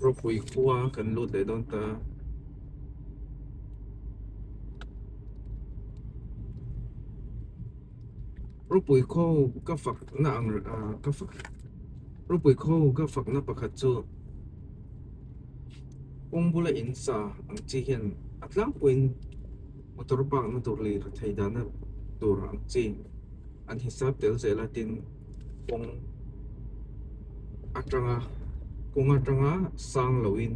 Ropui khua kan lut leh dawn ta. Ropui khaw ka fak na ang ah ka fak Ropui khaw ka fak na pakhat chu kawng bula in sa ang chi hian a tlangpuiin motor park na tur leh thei dahna tur ang chi an hisap tel zel a tin kawng atanga kawng atanga sang loin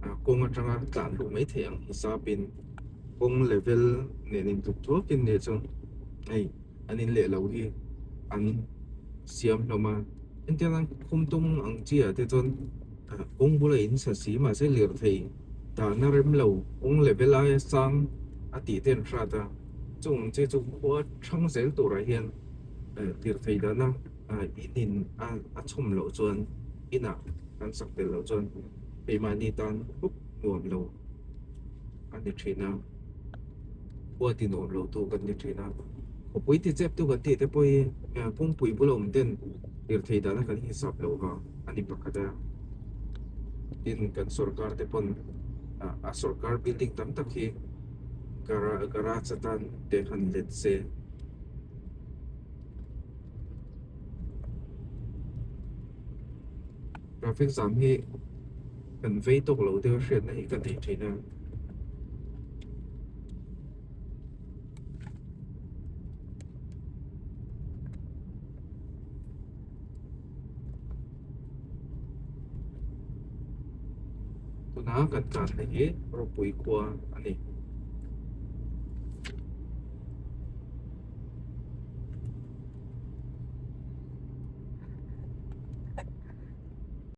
ah kawng atanga tlan luh mai theih ang hisapin kawng level nen intluk thuakin nia chu hei an in leh lo hi an siam hlawm a engtiang an khum tum ang chi ah te chuan ah kawng bula in sa si mahse lirthei dahna rem lo kawng level aia sang a tih te an hrat a chung ang chi chu khua thang zel turah hian lirthei dahna ah in in a a chhawm loh chuan inah kan sak tel loh chuan keimahni tan bawk nuam lo a ni thin a khua ti nuam lo tu kan ni thin a khawpui ti chep tu kan tih te pawh hi kawngpui bula awm ten lirthei dahna kan hisap loh vang a ni pakhat a tin kan sorkar te pawn a sorkar building tam tak hi garage atan te han let se. Traffic jam hi kan vei tawk lo deuh a hriatna hi ka nei thin a. Tuna kan tlanna hi ropui khua a ni.